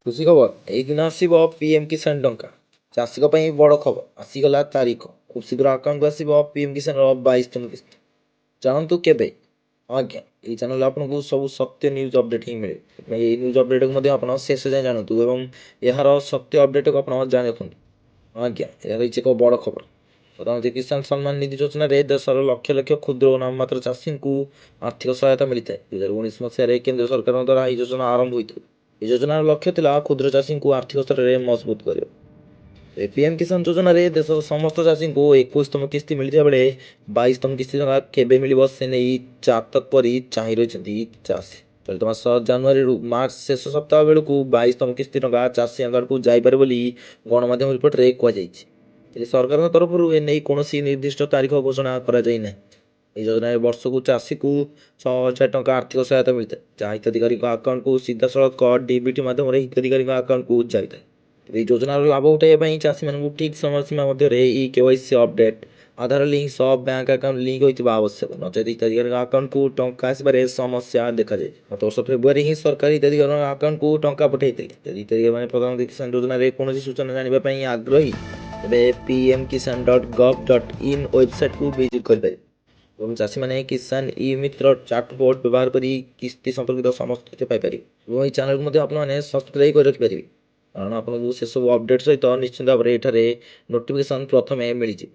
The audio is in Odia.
ଖୁସି ଖବର, ଏଇ ଦିନ ଆସିବ ପିଏମ୍ କିଷାନ ଟଙ୍କା। ଚାଷୀଙ୍କ ପାଇଁ ବଡ଼ ଖବର, ଆସିଗଲା ତାରିଖ। ଖୁବ୍ ଶୀଘ୍ର ଆକାଉଣ୍ଟକୁ ଆସିବ ପିଏମ୍ କିଷାନର 22ତମ କିସ୍ତି। ଜାଣନ୍ତୁ କେବେ? ହଁ ଆଜ୍ଞା, ଏଇ ଚ୍ୟାନେଲରେ ଆପଣଙ୍କୁ ସବୁ ସତ୍ୟ ନ୍ୟୁଜ୍ ଅପଡ଼େଟ୍ ହିଁ ମିଳେ। ସେଥିପାଇଁ ଏଇ ନ୍ୟୁଜ୍ ଅପଡ଼େଟ୍କୁ ମଧ୍ୟ ଆପଣ ଶେଷ ଯାଏଁ ଜାଣନ୍ତୁ ଏବଂ ଏହାର ସତ୍ୟ ଅପଡ଼େଟ୍କୁ ଆପଣ ଜାଣି ରଖନ୍ତୁ। ହଁ ଆଜ୍ଞା, ଏହା ରହିଛି ଏକ ବଡ଼ ଖବର। ପ୍ରଧାନମନ୍ତ୍ରୀ କିଷାନ ସମ୍ମାନ ନିଧି ଯୋଜନାରେ ଦେଶର ଲକ୍ଷ ଲକ୍ଷ କ୍ଷୁଦ୍ର ଓ ନାମମାତ୍ର ଚାଷୀଙ୍କୁ ଆର୍ଥିକ ସହାୟତା ମିଳିଥାଏ। 2019 ମସିହାରେ କେନ୍ଦ୍ର ସରକାରଙ୍କ ଦ୍ୱାରା ଏହି ଯୋଜନା ଆରମ୍ଭ ହୋଇଥିଲା। ଏହି ଯୋଜନାର ଲକ୍ଷ୍ୟ ଥିଲା କ୍ଷୁଦ୍ର ଚାଷୀଙ୍କୁ ଆର୍ଥିକ ସ୍ତରରେ ମଜବୁତ କରିବା। ପିଏମ୍ କିଷାନ ଯୋଜନାରେ ଦେଶର ସମସ୍ତ ଚାଷୀଙ୍କୁ 21ତମ କିସ୍ତି ମିଳିଥିବା ବେଳେ 22ତମ କିସ୍ତି ଟଙ୍କା କେବେ ମିଳିବ, ସେ ନେଇ ଚାତକ ପରି ଚାହିଁ ରହିଛନ୍ତି ଚାଷୀ। ଚଳିତ ମାସ ଜାନୁଆରୀରୁ ମାର୍ଚ୍ଚ ଶେଷ ସପ୍ତାହ ବେଳକୁ 22ତମ କିସ୍ତି ଟଙ୍କା ଚାଷୀ ଆକାଉଣ୍ଟକୁ ଯାଇପାରେ ବୋଲି ଗଣମାଧ୍ୟମ ରିପୋର୍ଟରେ କୁହାଯାଇଛି। ହେଲେ ସରକାରଙ୍କ ତରଫରୁ ଏନେଇ କୌଣସି ନିର୍ଦ୍ଦିଷ୍ଟ ତାରିଖ ଘୋଷଣା କରାଯାଇ ନାହିଁ। ଏହି ଯୋଜନାରେ ବର୍ଷକୁ ଚାଷୀକୁ 6000 ଟଙ୍କା ଆର୍ଥିକ ସହାୟତା ମିଳିଥାଏ, ଯାହା ହିତାଧିକାରୀଙ୍କ ଆକାଉଣ୍ଟକୁ ସିଧାସଳଖ ଡିବିଟି ମାଧ୍ୟମରେ ହିତାଧିକାରୀଙ୍କ ଆକାଉଣ୍ଟକୁ ଯାଇଥାଏ। ଏହି ଯୋଜନାର ଲାଭ ଉଠାଇବା ପାଇଁ ଚାଷୀମାନଙ୍କୁ ଠିକ୍ ସମୟ ସୀମା ମଧ୍ୟରେ ଇ କେୱାଇସି ଅପଡେଟ୍, ଆଧାର ଲିଙ୍କ ସହ ବ୍ୟାଙ୍କ ଆକାଉଣ୍ଟ ଲିଙ୍କ ହୋଇଥିବା ଆବଶ୍ୟକ। ନଚେତ୍ ହିତାଧିକାରୀଙ୍କ ଆକାଉଣ୍ଟକୁ ଟଙ୍କା ଆସିବାରେ ସମସ୍ୟା ଦେଖାଯାଏ। ଗତ ବର୍ଷ ଫେବୃଆରୀ ହିଁ ସରକାର ହିତାଧିକାରୀଙ୍କ ଆକାଉଣ୍ଟକୁ ଟଙ୍କା ପଠାଇଥିଲେ। ଯଦି ହିତାଧିକାରୀମାନେ ପ୍ରଧାନମନ୍ତ୍ରୀ କିଷାନ ଯୋଜନାରେ କୌଣସି ସୂଚନା ଜାଣିବା ପାଇଁ ଆଗ୍ରହୀ, ତେବେ pmkisan.gov.in ୱେବସାଇଟ୍କୁ ଭିଜିଟ୍ କରିପାରିବେ ଏବଂ ଚାଷୀମାନେ କିଷାନ ଇ ମିତ୍ର ଚାଟବୋଟ୍ ବ୍ୟବହାର କରି କିସ୍ତି ସମ୍ପର୍କିତ ସମସ୍ତ ତଥ୍ୟ ପାଇପାରିବେ। ଏବଂ ଏହି ଚ୍ୟାନେଲକୁ ମଧ୍ୟ ଆପଣମାନେ ସବସ୍କ୍ରାଇବ୍ କରି ରଖିପାରିବେ, କାରଣ ଆପଣଙ୍କୁ ସେସବୁ ଅପଡ଼େଟ୍ ସହିତ ନିଶ୍ଚିତ ଭାବରେ ଏଠାରେ ନୋଟିଫିକେସନ୍ ପ୍ରଥମେ ମିଳିଯିବ।